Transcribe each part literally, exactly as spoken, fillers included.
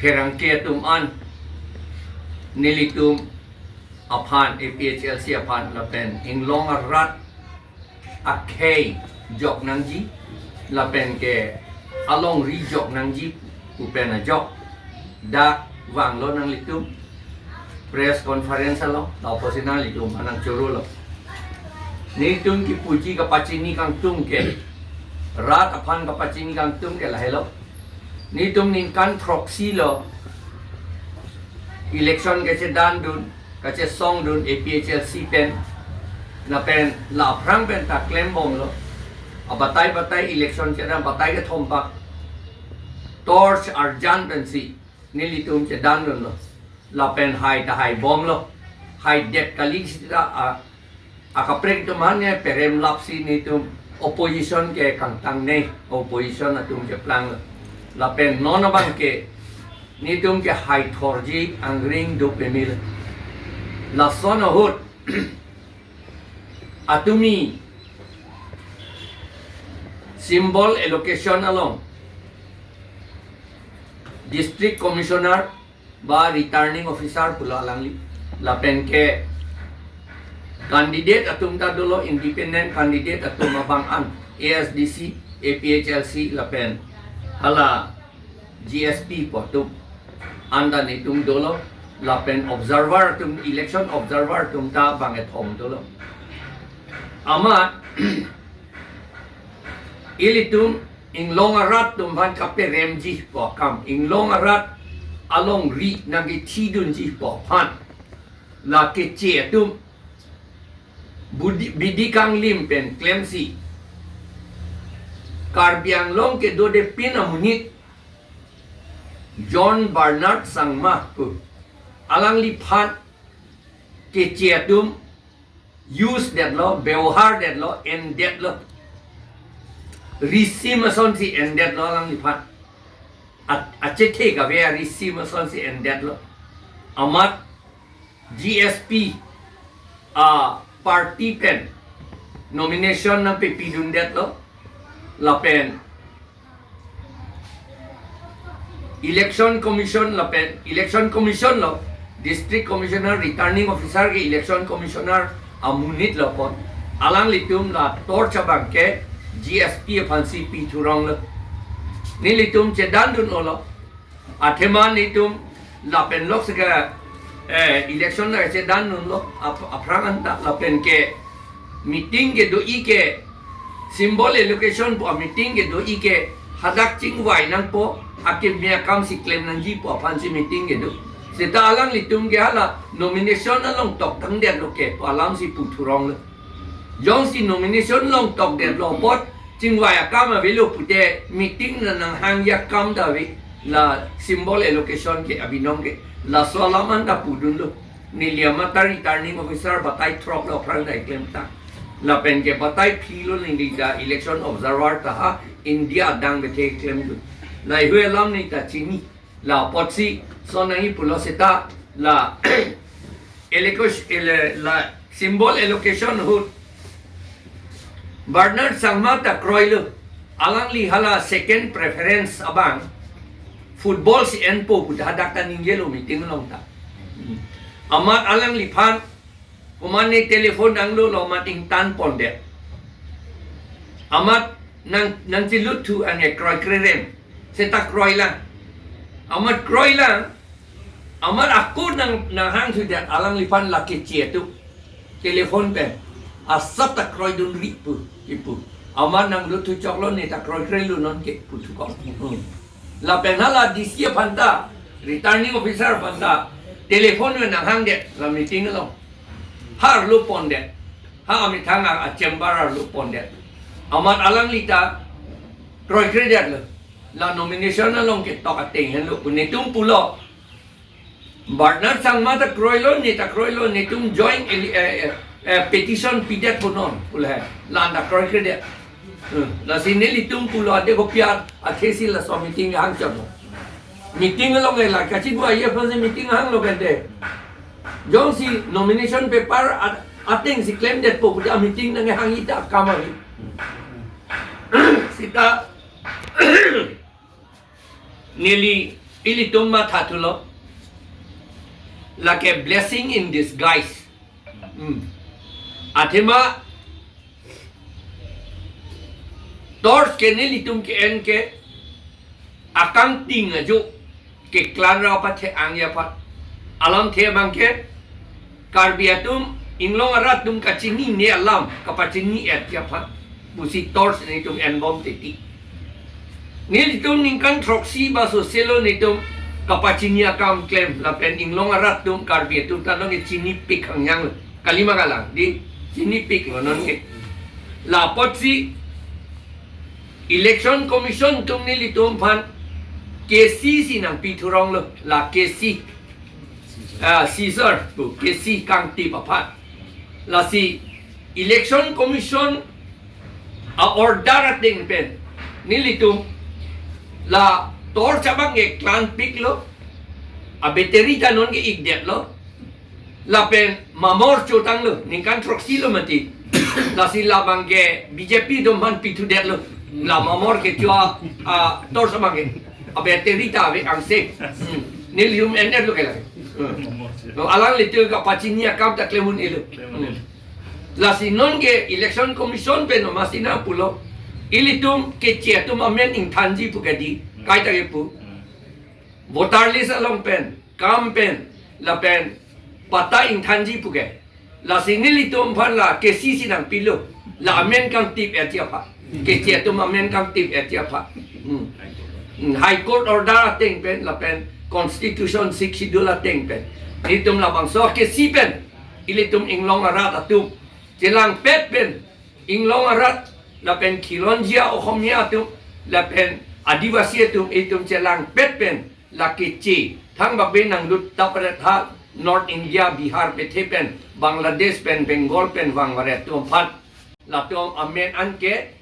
Pherangke atum an, nelitum aphan, A P H L C aphan lapen inglong arat akhei jok nangji lapen ke alongri jok nangji pu pen ajok dak vanglo nanglitum press conference along, lapusi nanglitum aphan nangchorolo. Nelitum kipuji kapachini kangtung ke, rat aphan kapachini kangtung ke lahelo. Nelitum ningkan throksi lo election kachedandun, kachesongdun A P H L C pen, lapen la aphrang pen ta klembomlo. Abatai batai election chedan batai kethom pak torch arjan pensi nelitum chedandunlo. Lapen hai ta haibomlo. Haidet kali sita a, akaprek atum aphan ne perem lapsi nelitum opposition ke kangtangne, opposition atum cheplanglo. Lapen non abang ke nelitum ke haithorji angring do pemil. Lason ahut atumi symbol allocation along District Commissioner ba Returning Officer pulo alangli, lapen ke candidate atum ta dolo, independent candidate atum abang an, A S D C, A P H L C lapen hala G S P pu atum an ta nelitum dolo, lapen observer atum, election observer atum ta bang kethom dolo. Amat ilitum inglong arat atum aphan kaperemji pu akam, inglong arat alongri nangkethidunji pu aphan la keche atum bidi, bidi kanglim pen klemsi Karbi Anglong kedodepin amonit John Bernard Sangma pu alangliphan keche atum use detlo, bebohar detlo, en detlo. Risim asonsi en detlo alangliphan. A, achethe kave arisim asonsi en detlo. Amat G S P a party pen nomination nangpepidun detlo. Lapen Election Commission lapen Election Commission lo, District Commissioner, Returning Officer ke Election Commissioner amonit lo pon. Alanglitum la torch abang ke G S P aphansi pithuronglo. Nelitum chedandun-olo. Athema nelitum lapen lok seka, eh, election la chedandunlo ap-, aphrang anta lapen ke meeting kedo-i ke symbol allocation pu a meeting kedo-i ke hadak chingvai nangpo, akimi akamsi klem nangji pu aphansi meeting kedo. Seta alanglitum ke hala nomination along toktang detlo ke pu alamsi puthuronglo. Jongsi nomination along tokdetlo apot chingvai akam avelo pute meeting na nanghangji akam ta ave, la symbol allocation ke abinong ke. Laso alam anta pudunlo. Neli amat ta Returning Officer batai throk lo aphrang ta klemtang. Lapen ke batai phli lo neli ta election observer ta ha India adang bethe klemdun. Laheihui alam neli ta chini. La apotsi son nangji pulo seta la allocation, ele-, la symbol allocation ahut Bernard Sangma ta kroilo. Alangli hala second preference abang football si enpo pu ta hadak ta ningjelo meeting along ta. Amat alangliphan komatne telephone nanglo lo amat ingtan pondet. Amat nang, nangchelut thu anke kroikre rem. Seta kroilang. Amat kroilang. Amat ako nang, nanghangthudet alangliphan la keche atum telephone pen asap ta kroidunri pu, ipu. Amat nanglut thu choklo, ne ta kroikrelo non ke puthukok. Hmm. Lapen hala D C aphan ta, Returning Officer aphan ta telephone pen nanghangdet la meeting along. Ha arlo pondet. Ha amethang a, a chamber arlo pondet. Amat alangli ta kroikredetlo. La nomination along ketok ateng henlo pu netum pulo. Bernard Sangma ta kroilo, ne ta kroilo, netum joint eli-, eh, eh, eh, petition pidet punon, pu lahei. La anta kroikredet. Hmm. Lasi nelitum pulo ade kopi athesi laso meeting hangchotlo. Meeting along ke la kachingvai aphansi meeting hanglo kante. Jongsi nomination paper at-, atengsi klemdetpo pu ta meeting nanghangji ta akam ave. Seta neli Ilitum mathathulo. Lake blessing in disguise. Hmm. Athema torch ke nelitum ke-en ke akangting ajo keklang ra pathe-ang aphan. Alamthe abang ke Karbi atum inglong arat atum kachinine alam kapachini-et aphan pusi torch nelitum enbom titi. Nelitum ningkan throksi ba soselo nelitum kapachini akam klem lapen inglong arat atum Karbi atum ta nonke chinipik hangyang lo. Kalima kalang di chinipik lo nonke. La apotsi Election Commission atum nelitum aphan K C si nangpithurong lo, la K C. Ah, seizure pu K C kangtip aphan. Lasi Election Commission a-order ateng pen nelitum la torch abang ke klangpik lo, a-battery ta nonke ikdet lo, lapen mamor chotang lo, ningkan throksi lo mati. Lasi labang ke B J P atum aphan pithudet lo, la mamor kecho a, a torch abang ke, a-battery ta ave angse. Hmm. Nelitum endet lo ke la. Hmm. No, alanglitum kapachini akam ta klem un-e lo. Hmm. Lasi nonke Election Commission pen no masina pulo, ilitum Keche atum amen ingthanji pu ke di, kaita kepu. Voter list along pen, kam pen, lapen patta ingthanji pu ke. Lasi nelitum aphan la K C si nangpilo, la amen kangtip-etji aphan. Keche atum amen kangtip-etji aphan. Hmm. Hmm, High Court order ateng pen, lapen Constitution Sixth Schedule ateng pen. Nelitum labangso K C pen ilitum inglong arat atum chelangpet pen, inglong arat lapen Khilonjia Ohomia atum lapen Adivasi atum itum chelangpet pen la Keche thangbak be nanglut tapret ha North India, Bihar pethe pen, Bangladesh pen, Bengal pen vangvaret atum aphan. Latum amen anke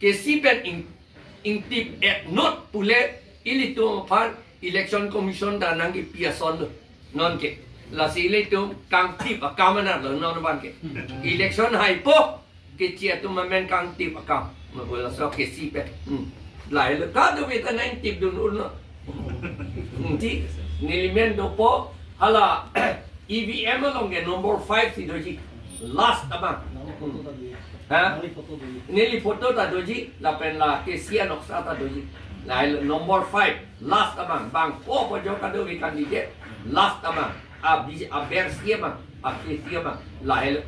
K C pen ing, ingtip-et not pule ilitum aphan Election Commission ta nangkepi ason lo nonke. Lasi ilitum kangtip akam anat lo non abang ke. Election haipo, Keche atum amen kangtip akam. Mabula so K C pen. Hmm. Lahelo kadokave ta nangtipdun un lo. Hmm, ti, neli men dopo, hala E V M along ke number five si doji. Last abang. Hmm. Ha? Neli photo ta doji, lapen la K C anoksa ta doji. Lahelo number five, last abang. Bang pho pho jo kadokave candidate, last abang. A B, a bersi abang, a K C abang. Lahelo.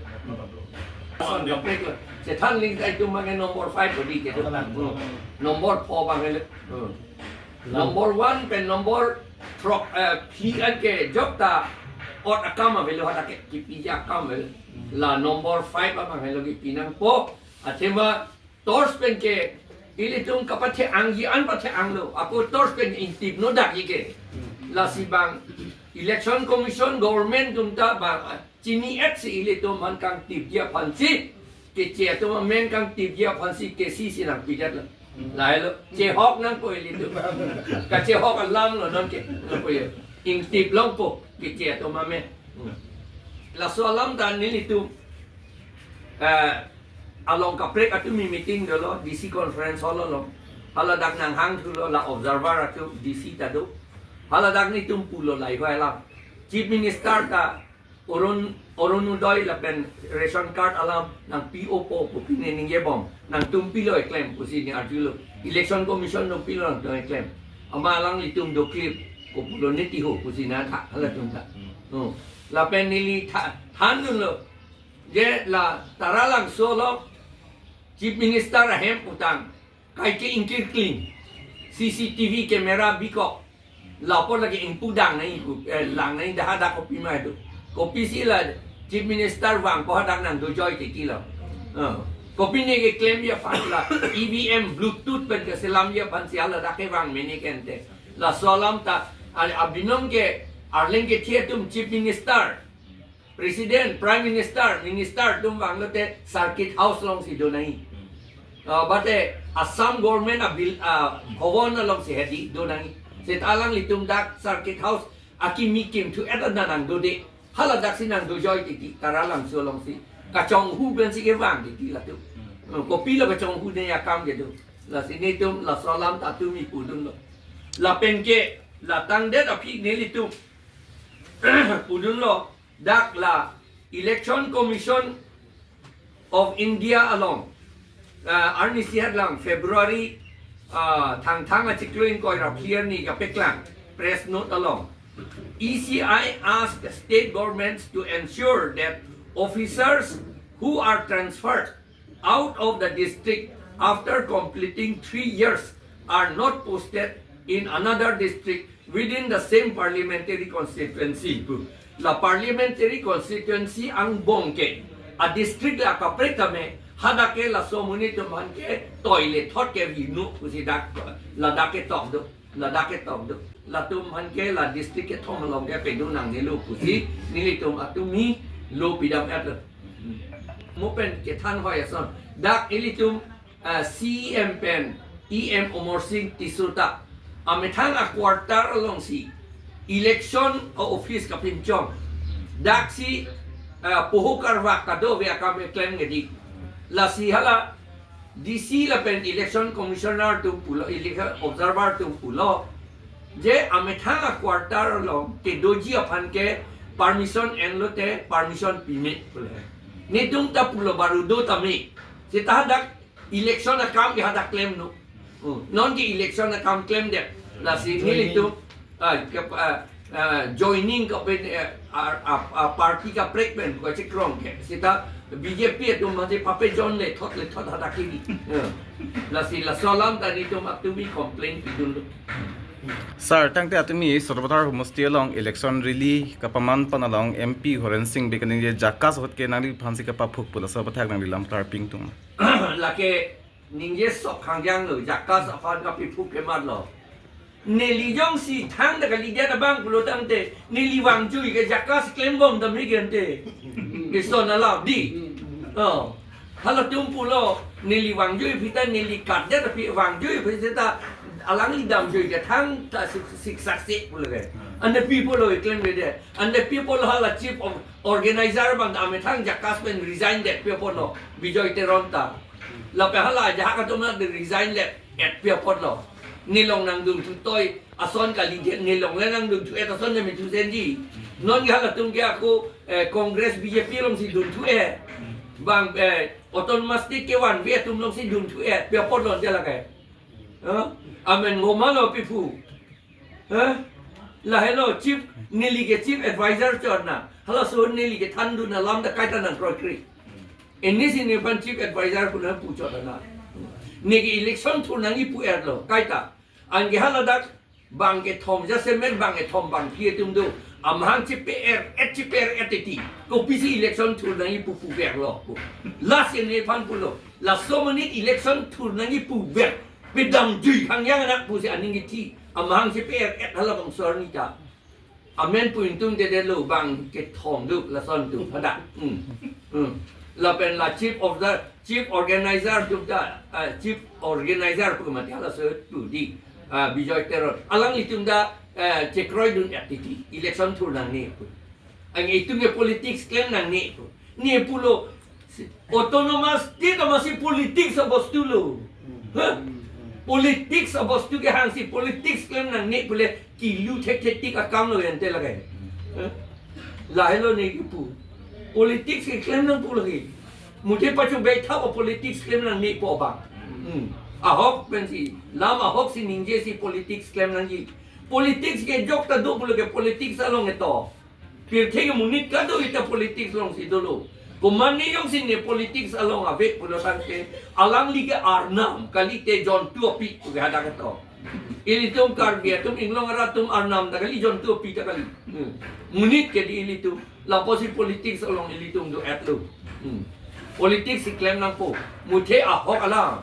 Son kaprek lo. Chethan ling ta itum abang ke number five ko di kedo. Hmm. Number four abang helo. Hmm. Number one pen number throk, eh, phli anke jok ta ot akam avelo, hadak ke kipiji akam avelo. La number five abang helo kipi nangpo. Athema torch pen ke ilitum kapathe-angji an pathe-ang lo. Ako torch pen ingtip no dakji ke. Lasi bang Election Commission, government atum ta bang chini-et si ilitum aphan kangtipji aphansi, Keche atum amen kangtipji aphansi K C si nangpidet lo. Lahelo, chehok nangpo ilitum. Kachehok alam lo nonke. Nangpo ye. Ingtip longpo Keche atum amen. Laso alam ta nelitum, eh, along kaprek atum meeting dolo, D C conference hall along. Haladak nanghangthulo la observer atum, D C ta do. Haladak nelitum pulo lahai alam. Chief Minister ta Arun, Arunodoi lapen ration card alam nangpi-opo pu pine ningjebom, nangtum pilo eklem pusi ning arjulo. Election Commission atum pilo nangtum eklem. Amat alanglitum doklim, kopulo niti ho pusi nangtha halatum ta. Hmm. Lapen neli tha, thandunlo. Je la Taralangso along Chief Minister ahem utang kaike ingkirkling, C C T V camera bikok. Lapu lake ingpu dang nangji pu, eh, lang nangji, dak hadak kopima do. Kopisi la Chief Minister vangpo hadak nangdojoi titi lo. Eh, kopine keklemji aphan la E V M Bluetooth pen keselamji aphansi haladak kevang mene kente. Laso alam ta, al-, abinong ke arleng kethe atum Chief Minister, President, Prime Minister, Minister atum vanglote Circuit House alongsi do nangji. Ah, bate Assam government abil, ah, bhavan alongsi hedi do nangji. Seta alanglitum dak Circuit House akimi kimthu-et an nangdode. Haladaksi nangdojoi titi, Taralangso alongsi. Kachonghu pensi kevang titi latum. Hmm, kopilo kachonghu ne akam kedo. Lasi nelitum laso alam ta tumi pudunlo. Lapen ke La tangdet aphi nelitum pudunlo, dak la Election Commission of India along, uh, arnisi hatlang February, uh, Thangthang achiklo ingkoi ra phli arni kapeklang press note along, E C I asked the state governments to ensure that officers who are transferred out of the district after completing three years are not posted in another district within the same parliamentary constituency. La parliamentary constituency angbong ke a district la kaprek kame, hadak ke laso amonit atum aphan ke toilet thot ke vinu pusi dak, ladak ketok do, ladak ketok do. Latum aphan ke la district kethom along ke pedun nangnelo pusi nelitum atum ni lo pidam-et lo. Mo pen kethan hoi ason, dak ilitum, ah, C E M pen E M Amarsing Tisso ta amethang a quarter alongsi election office kapinchong, daksi, ah, poho karvak kadokave akam keklem ngedi. Lasi hala D C lapen election commissioner atum pulo, election observer atum pulo, je amethang a quarter along kedoji aphan ke permission enlote permission pime pule. Netum ta pulo baru do tame. Seta hadak election akam ke hadak klemnon. Hmm. Non ke election akam klemdet. Lasi nelitum, ah, ke, ah, ah, joining ke pen, eh, ah, ah, ah, party kaprek pen kachekrong ke. Seta B J P atum mate pape John le thot le thot hadak kini. Eh. Lasi laso alam ta nelitum atum mi complain pidunlo. Sir, tangte atumi Soropathar homosti along election rally kapaman pan along M P Horen Sing Bey kaningje JACAS ahut ke nangliphansi kapaphuk pu laso aputhak nangli lam klarpon tung. Lake ningje sok hangjang lo, JACAS aphan kapaphuk kematlo. Neli jongsi thangta kalidet abang pulo tangte, neli vangjui ke JACAS klembom dam hi gente. Ison alam di. Oh. Halatum pulo, neli vangjui aphi ta neli katdet aphi vangjui aphi seta alangli damjui ke thangta sik, siksak si pulo ke. Ante pi pulo klemdedet. Ante pi pulo hala chief of organizer abang amethang JACAS pen resign det pi pulo. Bijoy Teron ta. Lapen hala ajahak atum ta resign det et pi pulo. Nelong nangdunthu toi ason kalidet, nelong le nangdunthu et ason ne mithu senji. Non ke halatum ke ako, eh, Congress B J P alongsi dunthu et. Bang, eh, Autonomous State kevanve atum alongsi dunthu et. Pi pulo je lake. Huh? Amen ngo ma lo pi pu. Huh? Lahelo chief, neli ke chief advisor chot na. Halaso neli kethandun alam ta kaita nangkroikre. Neli si nephan chief advisor pu nangpu chot na. Neke election thur nangji pu-etlo, kaita. Anke haladak bang kethom jasemet bang kethom bangphli atum do. Amahang chepe-er-et, chepe-er-et titi. Kopisi election thur nangji pu puverlo. Lasi nephan pulo. Laso amonit election thur nangji puver. Pedamjui hangjang anak pusi aning kithi. Amahang chepe-er-et halabangso arni ta. Amen pu ingtungdedetlo bang kethom do lason atum hadak. Hmm. Hmm. Lapen la chief of the, chief organizer atum ta, ah, chief organizer pu mati halaso atum di. Ah, Bijoy Teron. Alanglitum ta, eh, chekroidun-et titi. Election thur nangne pu. Anke itum ke politics klem nangne pu. Ne pulo, si, autonomous state amatsi politics abostu lo. Huh? Politics abostu kehangsi politics klem nangne pule kilu thekthetik akam lo ante lake. Huh? Lahelo ne kipu. Politics ke klem nangpo lake. Muthe pachu bethap a politics klem nangne po ba. Hmm. Ahok pensi, lam ahok si ningjesi politics klem nangji. Politics kejok ta do pulo ke politics along eto. Pirthe ke monit kadokave ta politics alongsi dolo. Komatne jongsi ne politics along ave pulo tangte, alangli ke arnam kalite jontu api pu ke hadak eto. Ilitum Karbi atum, Inglong arat atum arnam ta kali, jontu api ta kali. Hmm. Monit ke di ilitum. Lapusi politics along ilitum do-etlo. Hmm. Politics si klem nangpo. Muthe ahok alam.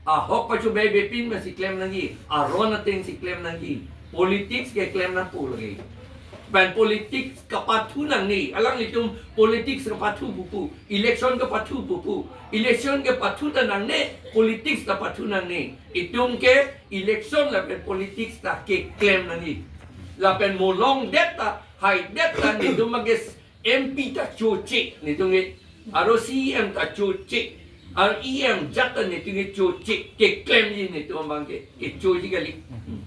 Ahok pachu bebe pin masi klem nangji, aron atengsi klem nangji. Politics ke klem nangpo lake. Pen politics kapathu nangne, alanglitum politics kapathu pupu, election kapathu pupu, election kapathu ta nangne, politics ta pathu nangne. Itum ke election lapen politics ta keklem nangji. Lapen molongdet ta, haidet ta, netum age M P ta choche, netum ke, aro C E M ta choche, aro E M jat ta netum ke choche, keklemji netum abang ke, kechoji kali.